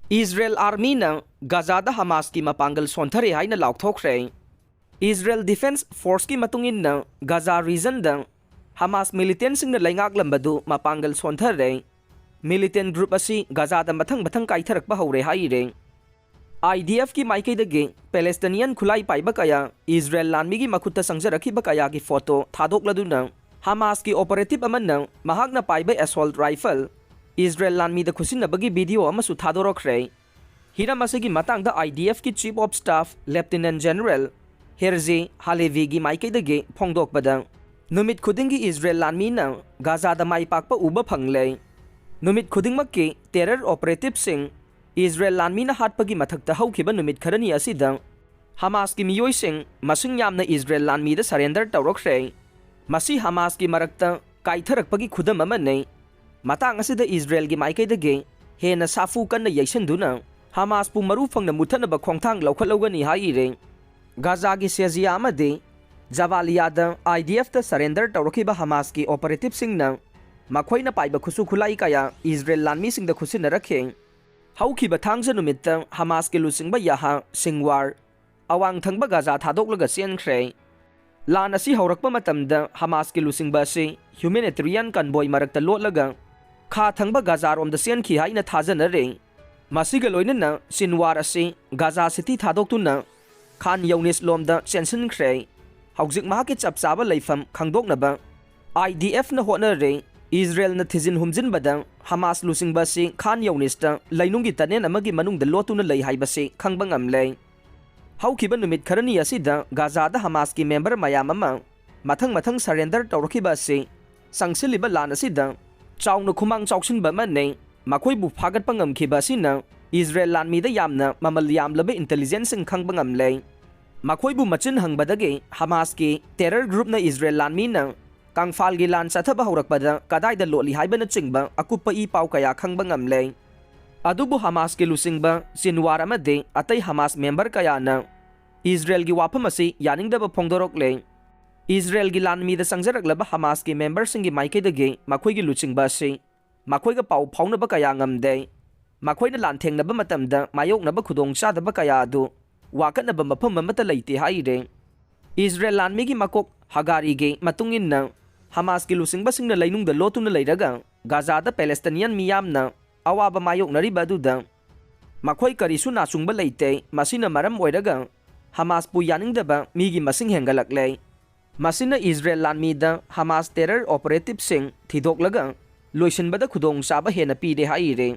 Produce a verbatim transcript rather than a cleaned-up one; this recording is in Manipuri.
ꯏꯖꯔꯦꯜ ꯑꯥꯔꯃꯤꯅ ꯒꯥꯖꯥꯗ ꯍꯃꯥꯁꯀꯤ ꯃꯄꯥꯡꯒꯜ ꯁꯣꯟꯊꯔꯦ ꯍꯥꯏꯅ ꯂꯥꯎꯊꯣꯛꯈ꯭ꯔꯦ꯫ ꯏꯖꯔꯦꯜ ꯗꯤꯐꯦꯟꯁ ꯐꯣꯔꯁꯀꯤ ꯃꯇꯨꯡ ꯏꯟꯅ, ꯒꯥꯖꯥ ꯔꯤꯖꯟꯗ ꯍꯃꯥꯁ ꯃꯤꯂꯤꯇꯦꯟꯁꯤꯡꯅ ꯂꯩꯉꯥꯛꯂꯝꯕꯗꯨ ꯃꯄꯥꯡꯒꯜ ꯁꯣꯟꯊꯔꯦ꯫ ꯃꯤꯂꯤꯇꯦꯟ ꯒ꯭ꯔꯨꯞ ꯑꯁꯤ ꯒꯥꯖꯥꯗ ꯃꯊꯪ ꯃꯊꯪ ꯀꯥꯏꯊꯔꯛꯄ ꯍꯧꯔꯦ ꯍꯥꯏꯔꯦ꯫ ꯑꯥꯏ ꯗꯤ ꯑꯦꯐꯀꯤ ꯃꯥꯏꯀꯩꯗꯒꯤ ꯄꯦꯂꯦꯁꯇꯤꯅꯤꯌꯟ ꯈꯨꯠꯂꯥꯏ ꯄꯥꯏꯕ ꯀꯌꯥ, ꯏꯖꯔꯦꯜ ꯂꯥꯟꯃꯤꯒꯤ ꯃꯈꯨꯠꯇ ꯆꯪꯖꯔꯛꯈꯤꯕ ꯀꯌꯥꯒꯤ ꯐꯣꯇꯣ ꯊꯥꯗꯣꯛꯂꯗꯨꯅ, ꯍꯃꯥꯁꯀꯤ ꯑꯣꯄꯔꯦꯇꯤꯚ ꯑꯃꯅ ꯃꯍꯥꯛꯅ ꯄꯥꯏꯕ ꯑꯦꯁꯣꯜꯠ ꯔꯥꯏꯐꯜ ꯏꯖꯔꯦꯜ ꯂꯥꯟꯃꯤꯗ ꯈꯨꯠꯁꯤꯟꯅꯕꯒꯤ ꯚꯤꯗꯤꯑꯣ ꯑꯃꯁꯨ ꯊꯥꯗꯣꯔꯛꯈ꯭ꯔꯦ꯫ ꯍꯤꯔꯝ ꯑꯁꯤꯒꯤ ꯃꯇꯥꯡꯗ ꯑꯥꯏ ꯗꯤ ꯑꯦꯐꯀꯤ chief of staff lieutenant general Herzi ꯍꯥꯂꯦꯚꯤꯒꯤ ꯃꯥꯏꯀꯩꯗꯒꯤ ꯐꯣꯡꯗꯣꯛꯄꯗ, ꯅꯨꯃꯤꯠ ꯈꯨꯗꯤꯡꯒꯤ ꯏꯖꯔꯦꯜ ꯂꯥꯟꯃꯤꯅ ꯒꯥꯖꯥꯗ ꯃꯥꯏ ꯄꯥꯛꯄ ꯎꯕ ꯐꯪꯂꯦ꯫ ꯅꯨꯃꯤꯠ ꯈꯨꯗꯤꯡꯃꯛꯀꯤ ꯇꯦꯔꯔ ꯑꯣꯄꯔꯦꯇꯤꯚꯁꯤꯡ ꯏꯖꯔꯦꯜ ꯂꯥꯟꯃꯤꯅ ꯍꯥꯠꯄꯒꯤ ꯃꯊꯛꯇ, ꯍꯧꯈꯤꯕ ꯅꯨꯃꯤꯠ ꯈꯔꯅꯤ ꯑꯁꯤꯗ ꯍꯃꯥꯁꯀꯤ ꯃꯤꯑꯣꯏꯁꯤꯡ ꯃꯁꯤꯡ ꯌꯥꯝꯅ ꯏꯖꯔꯦꯜ ꯂꯥꯟꯃꯤꯗ ꯁꯔꯦꯟꯗꯔ ꯇꯧꯔꯛꯈ꯭ꯔꯦ꯫ ꯃꯁꯤ ꯍꯃꯥꯁꯀꯤ ꯃꯔꯛꯇ ꯀꯥꯏꯊꯔꯛꯄꯒꯤ ꯈꯨꯗꯝ ꯑꯃꯅꯤ꯫ ꯃꯇꯥꯡ ꯑꯁꯤꯗ ꯏꯖꯔꯦꯜꯒꯤ ꯃꯥꯏꯀꯩꯗꯒꯤ ꯍꯦꯟꯅ ꯁꯥꯐꯨ ꯀꯟꯅ ꯌꯩꯁꯤꯟꯗꯨꯅ ꯍꯃꯥꯁꯄꯨ ꯃꯔꯨ ꯐꯪꯅ ꯃꯨꯠꯊꯠꯅꯕ ꯈꯣꯡꯊꯥꯡ ꯂꯧꯈꯠꯍꯧꯒꯅꯤ ꯍꯥꯏꯔꯦ꯫ ꯒꯥꯖꯥꯒꯤ ꯁꯦꯖꯤꯌꯥ ꯑꯃꯗꯤ ꯖꯕꯥꯂꯤꯌꯥꯗ ꯑꯥꯏ ꯗꯤ ꯑꯦꯐꯇ ꯁꯔꯦꯟꯗꯔ ꯇꯧꯔꯛꯈꯤꯕ ꯍꯃꯥꯁꯀꯤ ꯑꯣꯄꯔꯦꯇꯤꯚꯁꯤꯡꯅ ꯃꯈꯣꯏꯅ ꯄꯥꯏꯕ ꯈꯨꯠꯁꯨ ꯈꯨꯠꯂꯥꯏ ꯀꯌꯥ ꯏꯖꯔꯦꯜ ꯂꯥꯟꯃꯤꯁꯤꯡꯗ ꯈꯨꯠꯁꯤꯟꯅꯔꯛꯈꯤ꯫ ꯍꯧꯈꯤꯕ ꯊꯥꯡꯖ ꯅꯨꯃꯤꯠꯇ ꯍꯃꯥꯁꯀꯤ ꯂꯨꯆꯤꯡꯕ ꯌꯥꯍꯥ ꯁꯤꯟꯋꯥꯔ ꯑꯋꯥꯡ ꯊꯪꯕ ꯒꯥꯖꯥ ꯊꯥꯗꯣꯛꯂꯒ ꯆꯦꯟꯈ꯭ꯔꯦ꯫ ꯂꯥꯟ ꯑꯁꯤ ꯍꯧꯔꯛꯄ ꯃꯇꯝꯗ ꯍꯃꯥꯁꯀꯤ ꯂꯨꯆꯤꯡꯕ ꯑꯁꯤ ꯍ꯭ꯌꯨꯃꯦꯅꯤꯇꯦꯔꯤꯌꯟ ꯀꯟꯕꯣꯏ ꯃꯔꯛꯇ ꯂꯣꯠꯂꯒ ꯈꯥ ꯊꯪꯕ ꯒꯥꯖꯥꯔꯣꯝꯗ ꯆꯦꯟꯈꯤ ꯍꯥꯏꯅ ꯊꯥꯖꯅꯔꯤ꯫ ꯃꯁꯤꯒ ꯂꯣꯏꯅꯅ ꯁꯤꯟꯋꯥꯔ ꯑꯁꯤ ꯒꯥꯖꯥ ꯁꯤꯇꯤ ꯊꯥꯗꯣꯛꯇꯨꯅ ꯈꯥꯟ ꯌꯧꯅꯤꯁ ꯂꯣꯝꯗ ꯆꯦꯟꯁꯤꯟꯈ꯭ꯔꯦ꯫ ꯍꯧꯖꯤꯛ ꯃꯍꯥꯛꯀꯤ ꯆꯞ ꯆꯥꯕ ꯂꯩꯐꯝ ꯈꯪꯗꯣꯛꯅꯕ ꯑꯥꯏ ꯗꯤ ꯑꯦꯐꯅ ꯍꯣꯠꯅꯔꯦ꯫ ꯏꯖꯔꯦꯜꯅ ꯊꯤꯖꯤꯟ ꯍꯨꯝꯖꯤꯟꯕꯗ ꯍꯃꯥꯁ ꯂꯨꯆꯤꯡꯕ ꯑꯁꯤ ꯈꯥꯟ ꯌꯧꯅꯤꯁꯇ ꯂꯩꯅꯨꯡꯒꯤ ꯇꯅꯦꯟ ꯑꯃꯒꯤ ꯃꯅꯨꯡꯗ ꯂꯣꯠꯇꯨꯅ ꯂꯩ ꯍꯥꯏꯕꯁꯤ ꯈꯪꯕ ꯉꯝꯂꯦ꯫ ꯍꯧꯈꯤꯕ ꯅꯨꯃꯤꯠ ꯈꯔꯅꯤ ꯑꯁꯤꯗ ꯒꯥꯖꯥꯗ ꯍꯃꯥꯁꯀꯤ ꯃꯦꯝꯕꯔ ꯃꯌꯥꯝ ꯑꯃ ꯃꯊꯪ ꯃꯊꯪ ꯁꯔꯦꯟꯗꯔ ꯇꯧꯔꯛꯈꯤꯕ ꯑꯁꯤ ꯆꯪꯁꯤꯜꯂꯤꯕ ꯂꯥꯟ ꯑꯁꯤꯗ ꯆꯥꯎꯅ ꯈꯨꯃꯥꯡ ꯆꯥꯎꯁꯤꯟꯕ ꯑꯃꯅꯤ꯫ ꯃꯈꯣꯏꯕꯨ ꯐꯥꯒꯠꯄ ꯉꯝꯈꯤꯕ ꯑꯁꯤꯅ ꯏꯖꯔꯦꯜ ꯂꯥꯟꯃꯤꯗ ꯌꯥꯝꯅ ꯃꯃꯜ ꯌꯥꯝꯂꯕ ꯏꯟꯇꯦꯂꯤꯖꯦꯟꯁꯁꯤꯡ ꯈꯪꯕ ꯉꯝꯂꯦ꯫ ꯃꯈꯣꯏꯕꯨ ꯃꯆꯤꯟ ꯍꯪꯕꯗꯒꯤ ꯍꯃꯥꯁꯀꯤ ꯇꯦꯔꯔ ꯒ꯭ꯔꯨꯞꯅ ꯏꯖꯔꯦꯜ ꯂꯥꯟꯃꯤꯅ ꯀꯪꯐꯥꯜꯒꯤ ꯂꯥꯟ ꯆꯠꯊꯕ ꯍꯧꯔꯛꯄꯗ ꯀꯗꯥꯏꯗ ꯂꯣꯠꯂꯤ ꯍꯥꯏꯕꯅꯆꯤꯡꯕ ꯑꯀꯨꯞꯄ ꯏ ꯄꯥꯎ ꯀꯌꯥ ꯈꯪꯕ ꯉꯝꯂꯦ꯫ ꯑꯗꯨꯕꯨ ꯍꯃꯥꯁꯀꯤ ꯂꯨꯆꯤꯡꯕ ꯁꯤꯟꯋꯥꯔ ꯑꯃꯗꯤ ꯑꯇꯩ ꯍꯃꯥꯁ ꯃꯦꯝꯕꯔ ꯀꯌꯥꯅ ꯏꯖꯔꯦꯜꯒꯤ ꯋꯥꯐꯝ ꯑꯁꯤ ꯌꯥꯅꯤꯡꯗꯕ ꯐꯣꯡꯗꯣꯔꯛꯂꯦ꯫ ꯏꯖꯔꯦꯜꯒꯤ ꯂꯥꯟꯃꯤꯗ ꯆꯪꯖꯔꯛꯂꯕ ꯍꯃꯥꯁꯀꯤ ꯃꯦꯝꯕꯔꯁꯤꯡꯒꯤ ꯃꯥꯏꯀꯩꯗꯒꯤ ꯃꯈꯣꯏꯒꯤ ꯂꯨꯆꯤꯡꯕ ꯑꯁꯤ ꯃꯈꯣꯏꯒ ꯄꯥꯎ ꯐꯥꯎꯅꯕ ꯀꯌꯥ ꯉꯝꯗꯦ꯫ ꯃꯈꯣꯏꯅ ꯂꯥꯟꯊꯦꯡꯅꯕ ꯃꯇꯝꯗ ꯃꯥꯌꯣꯛꯅꯕ ꯈꯨꯗꯣꯡꯆꯥꯗꯕ ꯀꯌꯥ ꯑꯗꯨ ꯋꯥꯀꯠꯅꯕ ꯃꯐꯝ ꯑꯃꯠꯇ ꯂꯩꯇꯦ ꯍꯥꯏꯔꯦ꯫ ꯏꯖꯔꯦꯜ ꯂꯥꯟꯃꯤꯒꯤ ꯃꯀꯣꯛ ꯍꯒꯥꯔꯤꯒꯤ ꯃꯇꯨꯡ ꯏꯟꯅ, ꯍꯃꯥꯁꯀꯤ ꯂꯨꯆꯤꯡꯕꯁꯤꯡꯅ ꯂꯩꯅꯨꯡꯗ ꯂꯣꯠꯇꯨꯅ ꯂꯩꯔꯒ ꯒꯥꯖꯥꯗ ꯄꯦꯂꯦꯁꯇꯤꯅꯤꯌꯟ ꯃꯤꯌꯥꯝꯅ ꯑꯋꯥꯕ ꯃꯥꯌꯣꯛꯅꯔꯤꯕ ꯑꯗꯨꯗ ꯃꯈꯣꯏ ꯀꯔꯤꯁꯨ ꯅꯥꯆꯨꯡꯕ ꯂꯩꯇꯦ꯫ ꯃꯁꯤꯅ ꯃꯔꯝ ꯑꯣꯏꯔꯒ ꯍꯃꯥꯁꯄꯨ ꯌꯥꯅꯤꯡꯗꯕ ꯃꯤꯒꯤ ꯃꯁꯤꯡ ꯍꯦꯟꯒꯠꯂꯛꯂꯦ꯫ ꯃꯁꯤꯅ ꯏꯖꯔꯦꯜ ꯂꯥꯟꯃꯤꯗ ꯍꯃꯥꯁ ꯇꯦꯔꯔ ꯑꯣꯄꯔꯦꯇꯤꯚꯁꯤꯡ ꯊꯤꯗꯣꯛꯂꯒ ꯂꯣꯏꯁꯤꯟꯕꯗ ꯈꯨꯗꯣꯡꯆꯥꯕ ꯍꯦꯟꯅ ꯄꯤꯔꯦ ꯍꯥꯏꯔꯦ꯫